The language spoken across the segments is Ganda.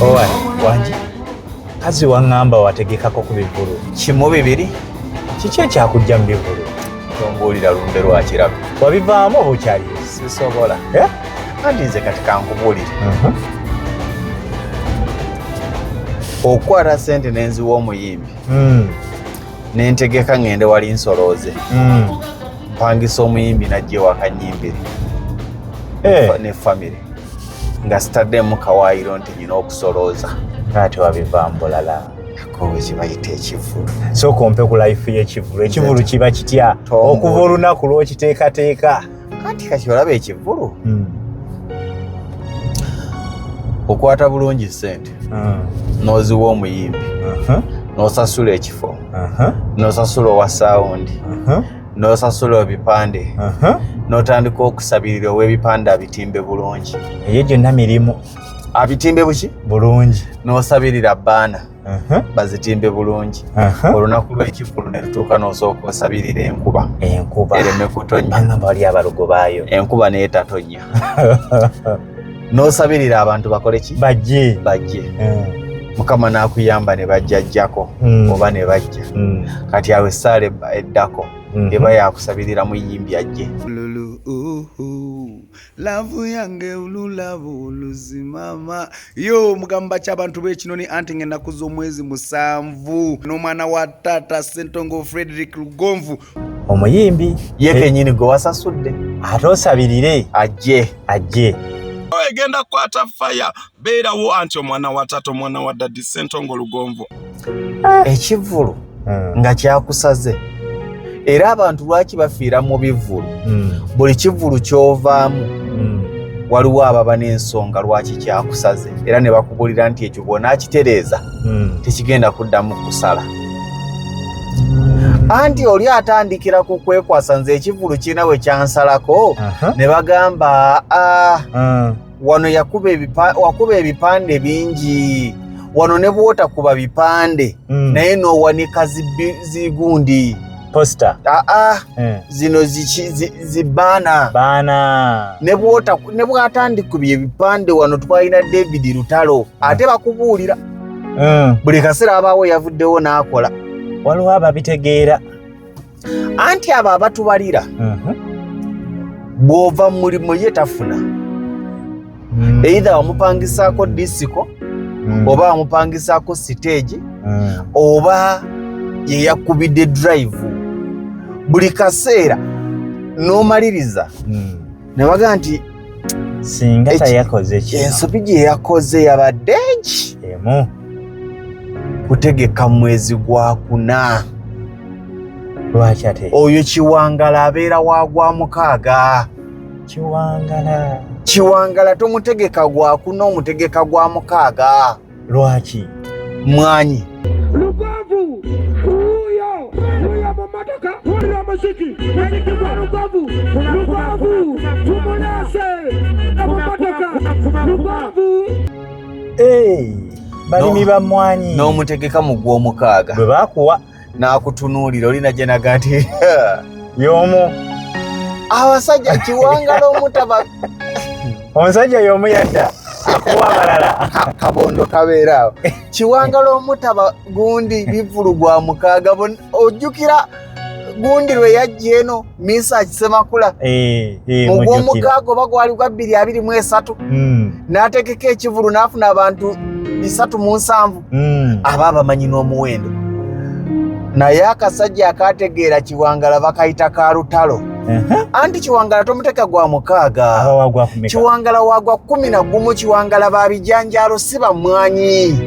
Owa, wangi. Kazi waŋŋamba wategekako ku bivvulu. Kimu bibiri. Kiki ekyakujja mu bivvulu? Tombuulira lumbe lwa kiralu. Wabivaamu oba okyaliyo? Sisobola. Eh? Anti nze kati kankubuulire. Okukwata ssente ne nziwa omuyimbi. Ne ntegeka ŋŋende wali nsolooze. Mpangisa omuyimbi n'ajja ewaka nnyimbire. Ne famire. Nga sitaddemu kawaayiro nti nyina okusolooza. Ate wabivaamu bulala. Kowe kibayita ekivvulu. Sooka ompe ku life y'ekivvulu. Ekivvulu kiba kitya? Okuva olunaku lw'okiteekateeka. Kati kati olaba ekivvulu. Okwata bulungi ssente. N'oziwa omuyimbi. N'osasula ekifo. N'osasula owa saawundi. N'osasula ebipande. N'otandika okusabirira ow'ebipande abitimbe bulungi. Eyo gyonna mirimu. Abitimbe buki? Bulungi. N'osabirira bbaana. Bazitimbe bulungi. Olunaku lw'ekivvulu ne lutuuka n'osooka osabirira enkuba. Enkuba. Ereme kutonnya. Bangamba wali abalogo baayo. Enkuba n'etatonya. N'osabirira abantu bakole ki? Bajje. Bajje. Mukama n'akuyamba ne bajjajjako oba ne bajja. Kati awo essaala eddako eba yakusabirira muyimbi ajje. Love yange olulabo oluzimama yo mugamba ki abantu b'ekinoni anti ng'ennaku z'omwezi 7 n'omwana wa taata Ssentongo Frederick Lugonvu omuyimbi ye kennyini gwe wasasudde ate osabirire ajje ajje egenda kukwata fire beerawo anti omwana wa taata omwana wa daddy Ssentongo Lugonvu ekivvulu nga kyakusaze era abantu lwaki bafiira mu bivvulu buli kivvulu ky'ovaamu waliwo ababa n'ensonga lwaki kyakusaze era ne bakubulira nti ekyo bw'onaakitereeza tekigenda kuddamu kusala. Anti oli atandikira ku kwekwasa nze ekivvulu kirina we kyansalako ne bagamba wano wakuba ebipande bingi wano ne bw'otakuba bipande naye n'owanika zigundi poster zino zibaana baana ne bw'atandikubye ebipande wano twalina David Lutalo ate bakubuulira buli kaseera abaawo yavuddewo n'akola waliwo ababitegeera anti abo abatubalira bw'ova mu mulimu ye tafuna either wamupangisaako disiko oba wamupangisaako siteegi oba ye yakubidde drive buli kaseera n'omaliriza ne baga nti singa tayakoze kino ensobi gye yakoze yabadde ki emu kutegeka mwezi gwa 4 lwaki ate oyo Kiwangala abeera wa gwa 6 Kiwangala tomutegeka gwa 4 omutegeka gwa 6 lwaki mwanyi Lugonvu huyo huyo mumotoka wulira omuziki muziki gwa Lugonvu Lugonvu tumulese mumotoka Lugonvu balimi ba mwanyi n'omutegeka mu gw'omukaaga bwe bakuwa n'akutunuulira olina gye naga nti y'omu abasajja Kiwangala omutaba omusajja y'omu yadda akuwa abalala kabondo kabeera awo Kiwangala omutaba gundi bivvulu gwa 6 ojjukira gundi lwe yajja eno Misa Kisemakula mu gw'omukaaga oba gwali gwa 2023 n'ategeka ekivvulu n'afuna abantu 307 aba abamanyi n'omuwendo naye akasajja akategeera Kiwangala bakayita ka Lutalo anti Kiwangala tomuteka gwa 6 Kiwangala wagwa 11 Kiwangala ba bijanjaalo si bamwanyi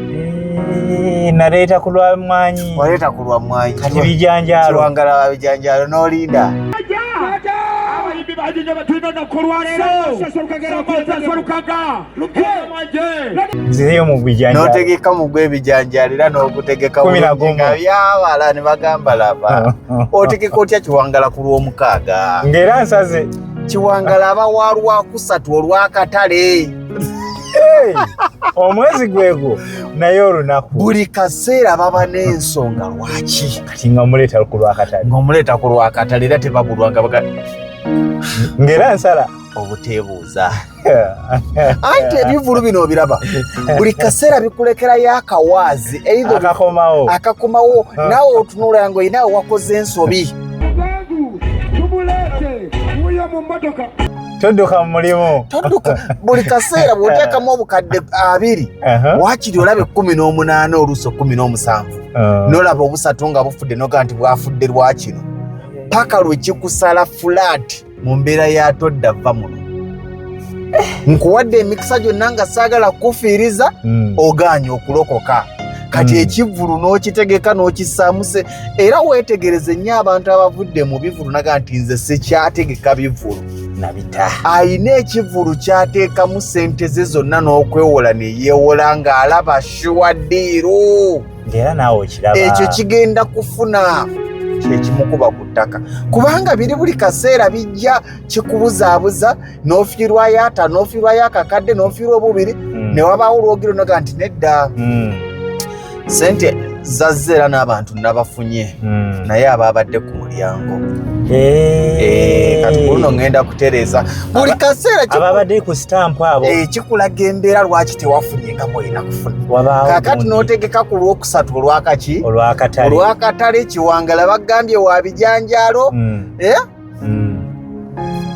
naleeta ku lwa mwanyi waleeta ku lwa mwanyi kati bijanjaalo Kiwangala ba bijanjaalo n'olinda abayimbi bangi nnyo batulina olunaku olwaleero nzireyo mu bijanjaalo n'otegeka mu gw'ebijanjaalo era n'ogutegeka bulungi nga byabala ne bagamba laba otegeka otya Kiwangala ku lw'omukaaga ng'era nsaze Kiwangala aba wa lwakusatu olw'akatale omwezi gwegwo naye olunaku buli kaseera baba n'ensonga lwaki kati nga omuleeta ku lwakatale ng'omuleeta ku lwakatale era tebabulwanga baga Ng'era nsala Obuteebuuza. Anti ebivulu bino obiraba buli kaseera bikulekerayo akawaazi either akakomawo. Akakomawo, naawe otunula nga olinawe wakoze ensobi. Lugonvu tumuleete wuyo mu mmotoka. Todduka mu mulimu. Todduka. Buli kaseera bw'oteekamu obukadde 20, waakiri olaba 18, oluusi 17, n'olaba obusatu nga bufudde, noga nti bwafudde lwakino, paka lwe kikusala flat mu mbeera ya todda va muno. Nkuwadde emikisa gyonna nga saagala kukufiiriza, ogaanye okulokoka. Kati ekivvulu n'okitegeka n'okissaamu se, era weetegereze nnyo abantu abavudde mu bivvulu naga nti nze sikyategeka bivvulu. Nabita. Ayina ekivvulu ky'ateekamu ssente ze zonna n'okwewola ne yeewola ng'alaba sure deal. Ng'era naawe okiraba. Ekyo kigenda kufuna kyekimukuba ku ttaka, kubanga biri buli kaseera bijja kikubuzaabuza, n'ofiirwayo ata, n'ofiirwayo akakadde, n'ofiirwa obubiri, ne wabaawo lwogero noga nti nedda, sente zazze era n'abantu nabafunye, naye abaabadde ku mulyango. Kati ku luno ŋŋenda kutereeza buli kaseera Ababadde ku sitampu abo. Kikulaga embeera lwaki tewafunye nga bw'olina kufuna. Wabaawo Kaakati gundi. N'otegeka ku lwokusatu olwakaki? Olwakatale. Olwakatale Kiwangala, bagambye wa bijanjaalo.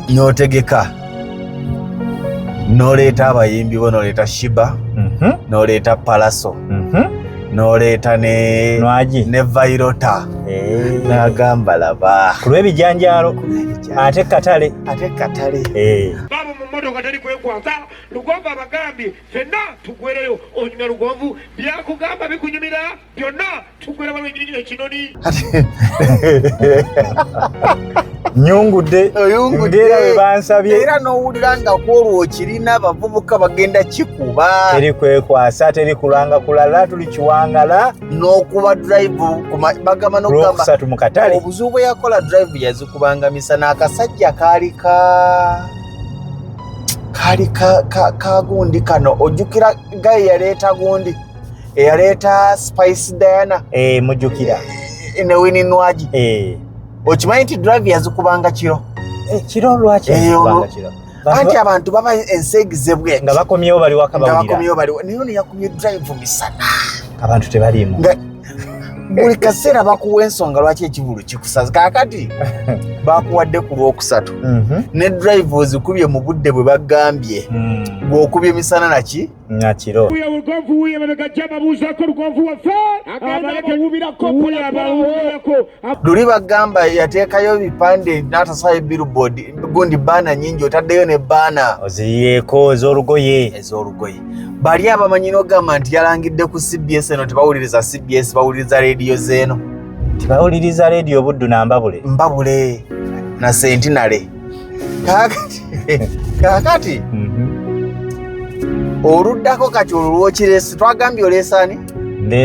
N'otegeka n'oleeta abayimbi bo, n'oleeta Sheebah, n'oleeta Pallaso, n'oleeta ne Nwagi. Ne Vyroota. N'agamba laba. Ku lw'ebijanjaalo ate katale. Ate katale. Baabo mu mmotoka teri kwekwasa. Lugonvu abagambye ffenna tugwereyo. Onyumya Lugonvu byakugamba bikunyumira byonna, tugwera waliwo enyininyini ekinoni. Nyungudde. Oyungudde. Ng'era bwe bansabye. Era n'owulira nga kwolwo okirina, abavubuka bagenda kikuba. Teri kwekwasa, teri kulanga kulala, tuli Kiwangala. N'okuba drive bagamba n'okugamba Lwokusatu mu katale. Obuzibu bwe yakola, drive yazikubanga misana. Akasajja kaali kaali ka gundi kano, ojjukira gaye yaleeta gundi eyaleeta Spice Diana? Mujjukira. Ne Winnie Nwagi. Okimanyi nti drive yazikubanga kiro? Kiro lwaki yazikubanga kiro? Anti abantu baba enseegize bwe Nga bakomyewo bali waka. Nga bawulira. Bakomyewo baliwo, naye ono yakumye drive misana. Abantu tebaliimu. Nga buli kaseera bakuwa ensonga lwaki ekivulu kikusaza. Kaakati bakuwadde ku lwokusatu, ne drive ozikubye mu budde bwe bagambye, bw'okubye misana naki? Nakiro. Wuyo Lugonvu, wuyo emabega jja babuuzaako Lugonvu waffe. Agenda Wuyo abawubirako. Luli bagamba yateekayo ebipande n'atasayo billboard gundi, banner nyingi, otaddeyo ne banner Oziyeeko ez'olugoye. Ez'olugoye. Bali abamanyi n'ogamba nti yalangidde ku CBS eno, tebawuliriza CBS, bawuliriza rediyo zeeno. Tebawuliriza rediyo Buddu nambabule. Mbabule na Centenary. Kaakati oluddako kati olwo lwokirese, twagambye oleese ani?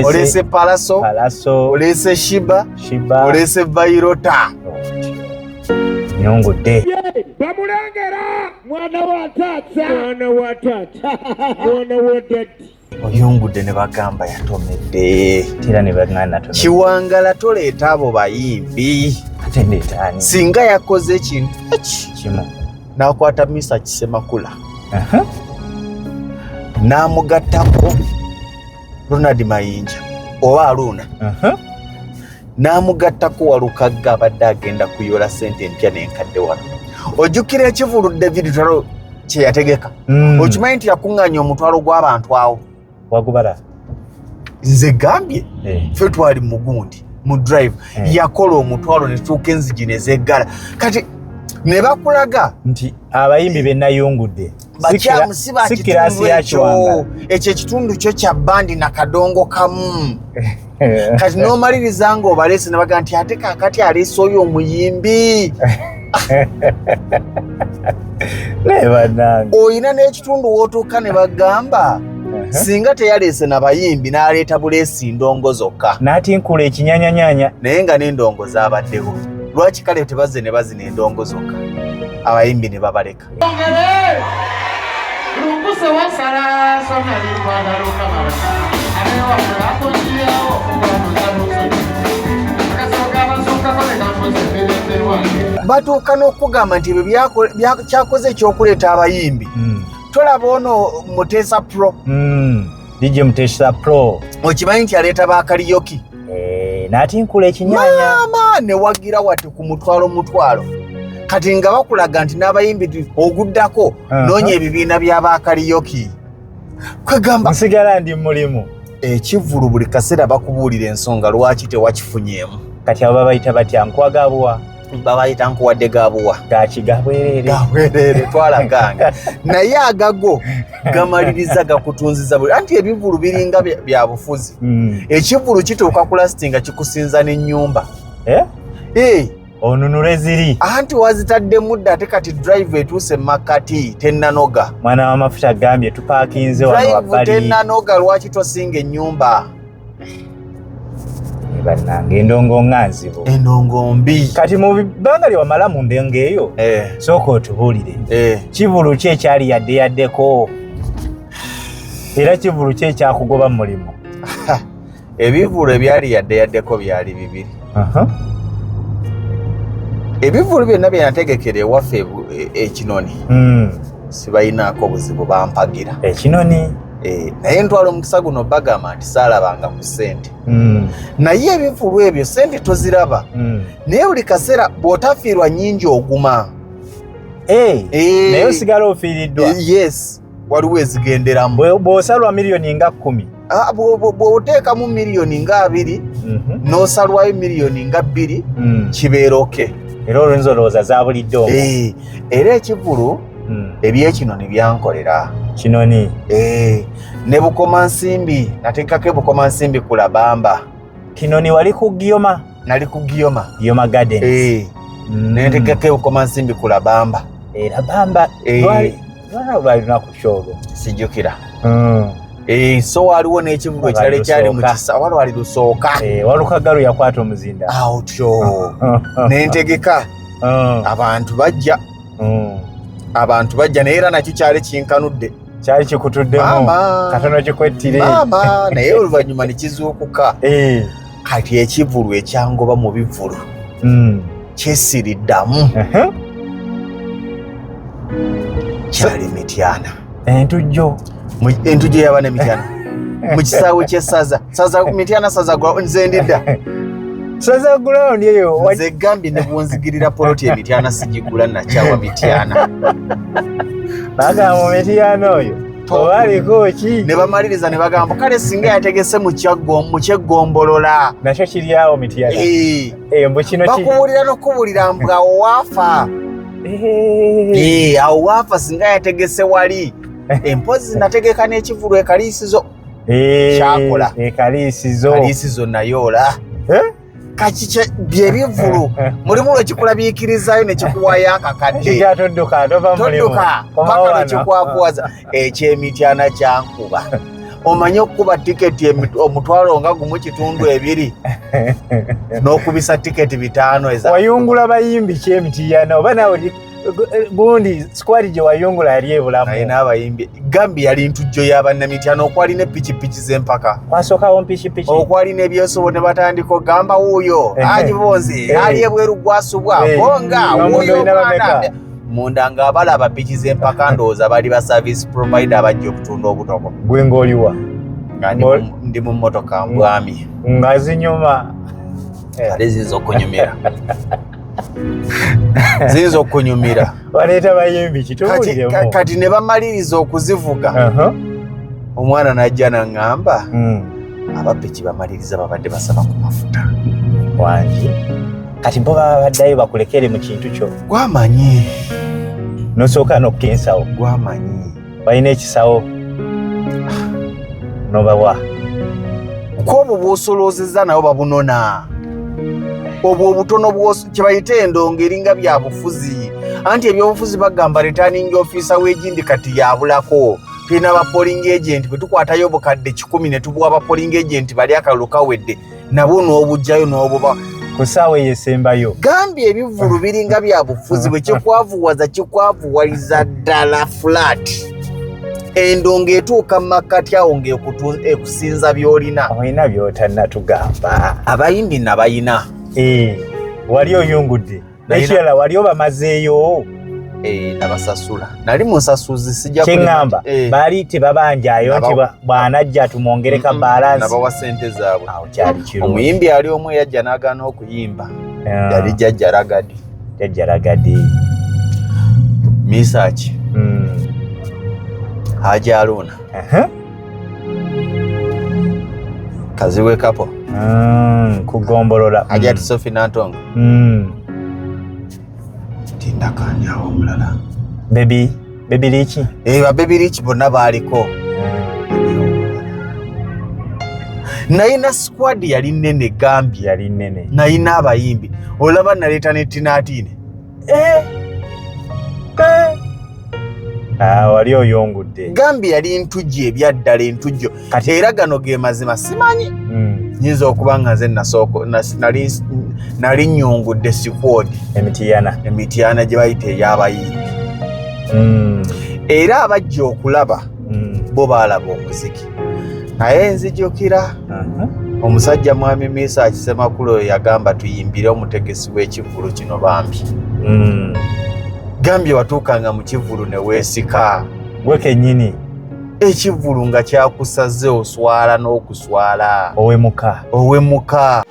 Oleese Pallaso. Pallaso. Oleese Sheebah. Sheebah. Oleese Vyroota. Nyungudde. Bamulengera mwana wa taata, mwana wa taata, mwana wa daddy. Oyungudde ne bagamba yatomedde. Era ne bagamba natomedde. Kiwangala toleeta abo bayimbi. Ate ndeetaani? Singa yakoze ekintu eki kimu n'akwata Misa Kisemakula n'amugattako Ronald Mayinja oba Aluuna, n'amugattako Walukagga, abadde agenda kuyola sente empya n'enkadde wano. Ojjukira ekivulu David Lutalo kye yategeka? Okimanyi nti yakuŋŋaanya omutwalo gw'abantu awo? Wagubala. Nze gambye, ffe twali mugundi mu drive. Yakola omutwalo ne tutuuka enzigi ne zeggala. Kati ne bakulaga nti abayimbi be nayungudde bakyamu si ba si kirasi kitundu ya ekyo. Kiwangala. Ekyo ekitundu kyo kya bandi na kadongo kamu. Kati n'omaliriza ng'obaleese ne baga nti ate kaakati aleese oyo omuyimbi. Naye bannange. Oyina n'ekitundu w'otuuka ne bagamba singa teyaleese na bayimbi, n'aleeta buleesi ndongo zokka, n'atinkula ekinyanyanyanya. Naye nga n'endongo zaabaddewo, lwaki kale tebazze ne bazina endongo zokka, abayimbi ne babaleka? Lumbuse wasala sona likwagala okamala abewaffe akonziyawo okukola. Akasooka abasuukako ne kambuza emirembe. Batuuka n'okugamba nti ebyo kyakoze ekyokuleeta abayimbi. Tolaba ono Muteesa Pro? DJ Muteesa Pro. Okimanyi nti aleeta ba karaoke? N'atinkula ekinyanya. Maama, ne wagira wati ku mutwalo mutwalo. Kati nga bakulaga nti n'abayimbi oguddako noonya ebibiina bya ba karaoke. Kwegamba nsigala ndi mulimu. Ekivvulu buli kaseera bakubuulira ensonga lwaki tewakifunyeemu. Kati abo babayita batya? Nkuwagabuwa? Babayita nkuwadde gabuwa. Gaki gabwerere. Gabwerere twalaganga. Naye agago gamaliriza gakutunziza buli. Anti ebivvulu biringa bya bufuzi. Ekivvulu kituuka ku lasiti nga kikusinza n'ennyumba. Onunule ziri. Anti wazitaddemu dda ate kati drive etuuse Makati tennanoga. Mwana w'amafuta agambye tupaakinze wano wabbali. Drive tennanoga lwaki tosinga ennyumba? Bannange endongo nga nzibu. Endongo mbi. Kati mu bbanga lye wamala mu ndongo eyo, sooka otubuulire. Kivvulu ki ekyali yadde yaddeko? Era kivvulu ki ekyakugoba mu mulimu? Ebivvulu ebyali yadde yaddeko byali bibiri. Ebivvulu byonna bye nategekera ewaffe Ekinoni sibalinaako buzibu, bampagira. Ekinoni? Naye ntwala omukisa guno bagamba nti saalabanga ku ssente. Naye ebivvulu ebyo ssente toziraba. Naye buli kaseera bw'otafiirwa nnyingi oguma. Naye osigala ofiiriddwa. Yes, waliwo ezigenderamu. Bw'osalwa miliyoni nga 10. Bw'oteekamu miliyoni nga 2, n'osalwayo miliyoni nga 2, kibeera okay. Era oluyinza olowooza zaabulidde omwo. Era ekivvulu ebyekinoni byankolera. Kinoni? Ne Bukomansimbi, nateekako e Bukomansimbi ku Labamba. Kinoni wali ku Giyoma? Nali ku Giyoma. Giyoma Gardens. Ne nteekako e Bukomansimbi ku Labamba. Labamba, lwali lunaku ki olwo? Sijjukira. So waliwo n'ekivvulu ekirala ekyali mu kisa, oba lwali lusooka. Walukagalu yakwata omuzinda. Awo tyo. Ne ntegeka. Abantu bajja. Abantu bajja naye era nakyo kyali kinkanudde. Kyali kikutuddemu. Katono kikwettire. Maama, naye oluvannyuma ne kizuukuka. Kati ekivvulu ekyangoba mu bivvulu kyesiriddamu. Kyali Mityana. Entujjo. Entujjo yaba ne Mityana. Mu kisaawe ky'essaza. Saza Mityana saza nze ndidda. Saza ground eyo. Nze gambye ne bwonzigirira poloti e Mityana sigigula nakyawa Mityana. Bagamba mu Mityana oyo. Obaliko ki? Ne bamaliriza ne bagamba kale singa yategese mu kyeggombolola. Nakyo kiri awo Mityana. Mbu kino ki? Bakubuulira n'okubuulira mbu awo waafa. Awo waafa singa yategese wali. Empozi nategeka n'ekivvulu e Kaliisizo. Kyakola. E Kaliisizo. Kaliisizo nayoola. Kati bye bivvulu mulimu lwe kikulabiikirizaayo ne kikuwaayo akakadde. Kijja todduka, tova mu mulimu. Todduka, paka lwe kikwavuwaza. Eky'Emityana kyankuba. Omanyi okukuba tiketi omutwalo nga 1.2 n'okubisa tiketi 5 eza. Wayungula bayimbi ki Emityana oba naawe gundi squad gye wayungula yali ebulamu. Naye n'abayimbi Gambia yali ntujjo y'abannamityana okwali ne pikipiki z'empaka. Kwasookawo mpikipiki. Okwali n'ebyesobo ne batandika ogamba wuuyo agibonze ali ebweru gwasubwa bonga wuuyo mwana. Munda ng'abalaba piki z'empaka ndowooza bali ba service provider abajja okutunda obutoko. Gwe ng'oliwa? Nga ndi mu mmotoka mbwami. Nga zinyuma. Kale ziyinza okunyumira. Ziyinza okunyumira. Baleeta bayimbi kituwuliremu. Kati ne bamaliriza okuzivuga. Omwana n'ajja n'aŋŋamba abapiki bamaliriza babadde basaba ku mafuta. Wangi. Kati bo baba baddayo bakulekere mu kintu kyo. Gwamanyi. N'osooka n'okka ensawo. Gwamanyi. Balina ekisawo. N'obawa. Kw'obwo bw'osoloozezza nabo babunona. Obwo obutono kye bayita endongo eringa bya bufuzi. Anti ebyobufuzi bagamba returning officer w'egindi kati yabulako. Tulina ba polling agent bwe tukwatayo obukadde 100 ne tubuwa ba polling agent bali akalulu kawedde nabo n'obuggyayo n'obuba. Ku ssaawa eyo esembayo. Gambye ebivvulu biringa bya bufuzi bwe kikwavuwaza kikwavuwaliza ddala flat. Endongo etuuka mu makkati awo ng'ekusinza by'olina. Olina by'otannatugamba. Abayimbi nabayina. Wali oyungudde. Ekirala wali obamazeeyo? Eh, nabasasula, nali musasuzi, sijja kyeŋŋamba baali tebabanjayo nti bw'anajja tumwongereka balance? Nabawa sente zaabwe. Awo kyali kirungi. Omuyimbi ali omu eyajja n'agaana okuyimba yali Jjajja Ragadi. Jjajja Ragadi. Misaki, Haji Aruna, Kazibwe Kapo, kugombolola. Hajati Sophie Nantongo, tindakanyawo omulala. Baby Rich. Ba Baby Rich bonna baaliko. Nayina squad yali nnene, Gambia. Yali nnene. Nayina abayimbi, olaba naleeta ne Tinatine. Ah, wali oyongudde. Gambia yali ntujjo, ebyaddala entujjo. Kati era gano ge mazima, simanyi, nyinza okuba nga nze nasooka nali nnyungudde squad. Emityana. Emityana gye bayita ey'abayimbi. Era abajja okulaba bo baalaba omuziki, naye nzijukira omusajja Mwami Misa Akisemakulu oyo yagamba tuyimbire omutegesi w'ekivvulu kino bambi. Gambye watuukanga mu kivvulu ne weesika. Gwe kennyini. Ekivvulu nga kyakusaze, oswala n'okuswala. Owemuka. Owemuka.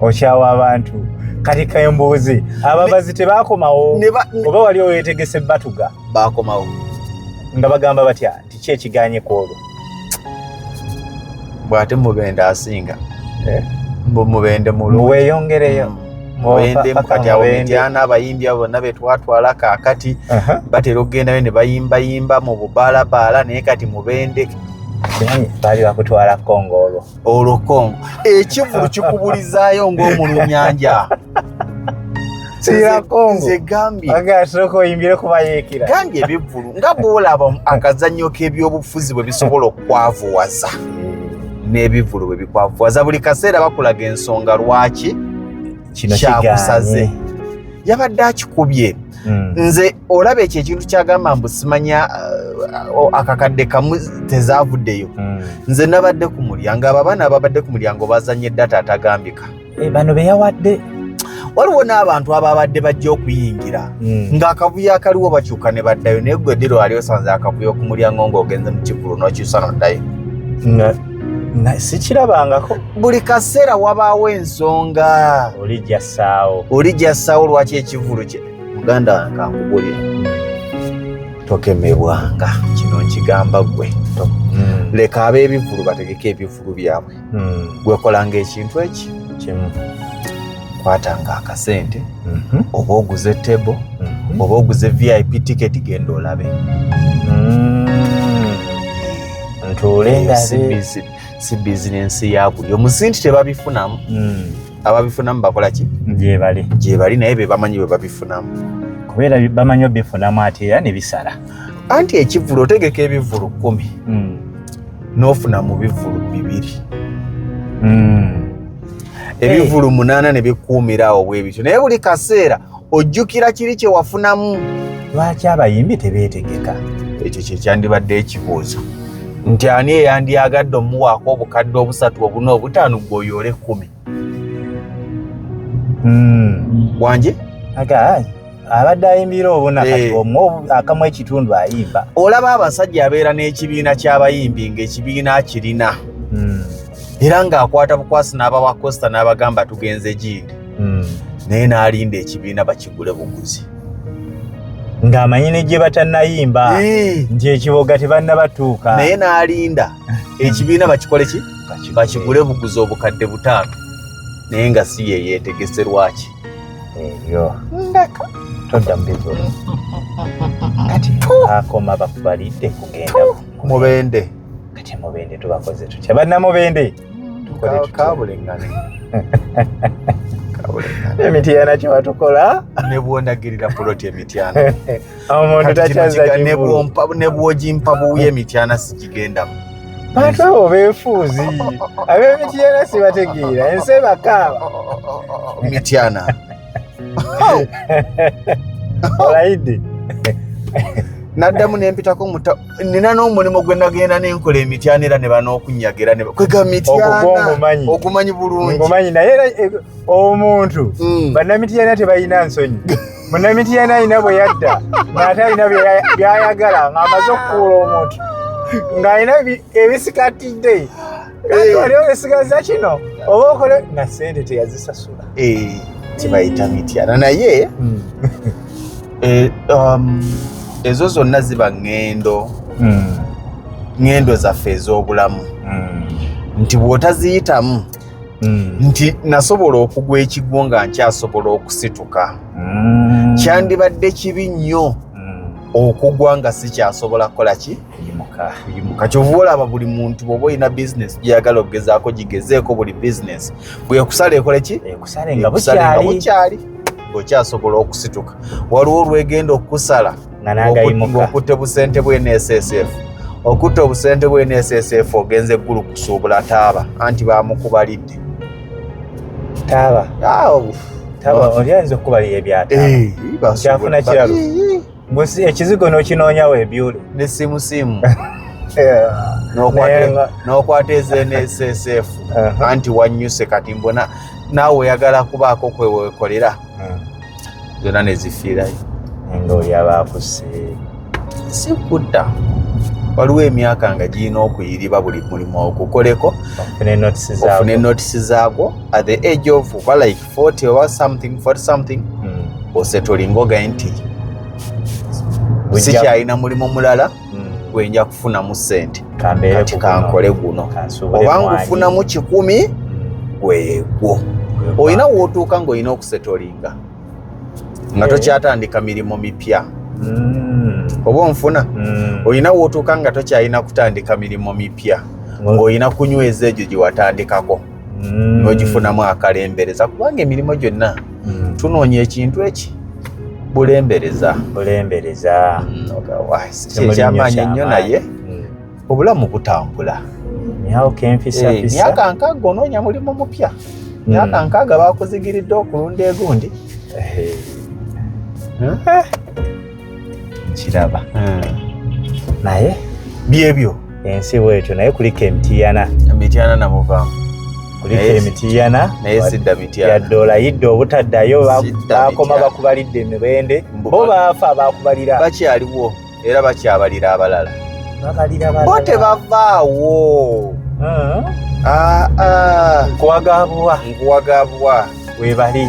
Okyawa abantu. Kati kembuuzi, ababazi tebakomawo oba wali owetegese batuga? Bakomawo. Nga bagamba batya nti ki ekiganye ku olwo? Bw'ate Mubende asinga. Mbu Mubende mulungi. Muweeyongereyo. Mubende kati awo Mityana abayimbi abo bonna be twatwala kaakati batera okugendayo ne bayimbayimba mu bubaalabaala, naye kati Mubende. Kimanyi baali bakutwala Kongo olwo. Olwo Kongo ekivulu kikubulizaayo ng'omulunyanja. Sira Kongo. Nze gambye. Aga sooka oyimbire kubayeekera. Gambye ebivvulu nga bw'olaba akazannyo k'ebyobufuzi bwe bisobola okwavuwaza, n'ebivvulu bwe bikwavuwaza, buli kaseera bakulaga ensonga lwaki kino kyakusaze. Kiganye. Yabadde akikubye. Nze olaba ekyo ekintu kyagamba mbu simanya akakadde kamu tezaavuddeyo. Nze nabadde ku mulyango, abo abaana ababadde ku mulyango bazanye data atagambika. Eh, bano be yawadde. Waliwo n'abantu ababadde bajja okuyingira ng'akavuyo akaliwo bakyuka ne baddayo, naye gwe ddiro wali osanze akavuyo ku mulyango ng'ogenze mu kivulu n'okyusa n'oddayo? Nga sikirabangako. Buli kaseera wabaawo ensonga. Olijja ssaawo. Olijja ssaawo lwaki ekivulu kye. Muganda wange, kankubulire, tokemebwanga, kino nkigamba ggwe. Leka ab'ebivulu bategeke ebivulu byabwe. Gwekolanga ekintu eki kimu. Kwatanga akasente, oba oguze table, oba oguze VIP ticket, genda olabe. Ntuule Eyo si ndabe. si bizinensi ya buli omu, nti tebabifunamu. Ababifunamu bakola ki? Gyebali. Gyebali, naye be bamanyi bwe babifunamu. Kubeera bamanyi obifunamu ate era ne bisala. Anti ekivulu otegeka ebivulu 10, n'ofuna mu bivulu 2, ebivulu 8 ne bikuumira awo bwe bityo, naye buli kaseera ojjukira kiri kye wafunamu. Lwaki abayimbi tebeetegeka? Ekyo kye kyandibadde ekibuuzo, nti ani eyandyagadde omuwaako obukadde 3, 4, 5, gwe oyoole 10? Wanje. Aga abadde ayimbira obuna kati omu akamu ekitundu ayimba. Olaba abasajja abeera n'ekibiina ky'abayimbi, ng'ekibiina akirina, era ng'akwata bukwasi n'abawa coaster n'abagamba tugenze gindi, naye n'alinda ekibiina bakigule buguzi. Ng'amanyi ne gye batannayimba nti ekiboga tebannabatuuka. Naye n'alinda ekibiina bakikole ki? Bakigule buguzi obukadde 5, naye nga si ye yeetegese. Lwaki? Ebyo todda mu bivulu kati akoma bakubalidde kugenda. Mubende. Kati Mubende tubakoze tutya? Bannamubende, tukole tutya? Kabulengane. Emityana kyewatukola. Ne bwondagirira puloti emityana, omuntu Kati kino takyaza ne kivulu. ne bw'ogimpa buwi, emityana sigigendamu. Bantu abo beefuuzi ab'emityana sibategeera, ensi ebakaaba. Mityana. Olayidde. Naddamu nempitako, nina n'omulimu gwe nagenda nenkola emityana era ne banookunyagira kwega mityana ogumanyi bulungi. Ngumanyi, naye era omuntu bannamityana tebalina nsonyi. Munnamityana alina bwe yadda ng'ate alina byayagala ng'amaze okukuula omuntu ng'alina ebisikatidde wali olesigaza kino oba okole nga sente teyazisasula. Kibayita mityana naye ezo zonna ziba ŋŋendo ŋŋendo zaffe ez'obulamu nti bw'otaziyitamu nti nasobola okugwa ekigwo nga nkyasobola okusituka. Kyandibadde kibi nnyo okugwa nga sikyasobola kukola ki? Kuyimuka. Kyova olaba buli muntu bw'oba olina bizinesi gyeyagala okugezaako gigezeeko. Buli bizinesi bwekusala ekole ki? Ekusale nga bukyali, ng'okyasobola okusituka. Waliwo olwegenda okukusala ng'okutte busente bwe NSSF, okutte obusente bwe NSSF, ogenze eggulu kusuubula taaba, anti bamukubalidde. Taaba oli ayinza okukubalira ebyataaba kyafuna kiralo ekizigo n'okinoonyawo ebyule ne simusimu n'okwata eza NSSF anti wanyuse kati mbona naawe oyagala kubaako kwewekolera zonna nezifiirayo. Nga oli aba akusse. Si kudda, waliwo emyaka nga girina okuyiriba buli mulimu okukoleko ofune notisi zaagwo. At the age of oba like 40 oba something, 40 something, osetolinga ogaye nti sikyalina mulimu mulala gwenja kufunamu ssente, kati kankole guno oba ngufunamu 100 gwegwo. Olina wootuuka ng'olina okusetolinga nga tokyatandika mirimu mipya oba onfuna. Olina wootuuka nga tokyalina kutandika mirimu mipya, ng'olina kunyweza egyo gye watandikako n'ogifunamu akalembereza, kubanga emirimu gyonna tunoonya ekintu eki bulembereza. Bulembereza. Ekyamaanyi ennyo, naye obulamu butambula. Myaka 60 onoonya mulimu mupya, myaka 60 bakuzigiridde okulunda egundi. Nkiraba, naye byebyo. Ensi bwetyo, naye kuliko emitiyana. Emityana namuvaamu. Kuliko emitiyana. Naye sidda mityana. Yadde olayidde obutaddayo, bakoma bakubalidde emiwende, bo baafa bakubalira. Bakyaliwo era bakyabalira abalala. Babalira. Bo tebavaawo. Nkuwagabwa. Nkuwagabwa. Webali.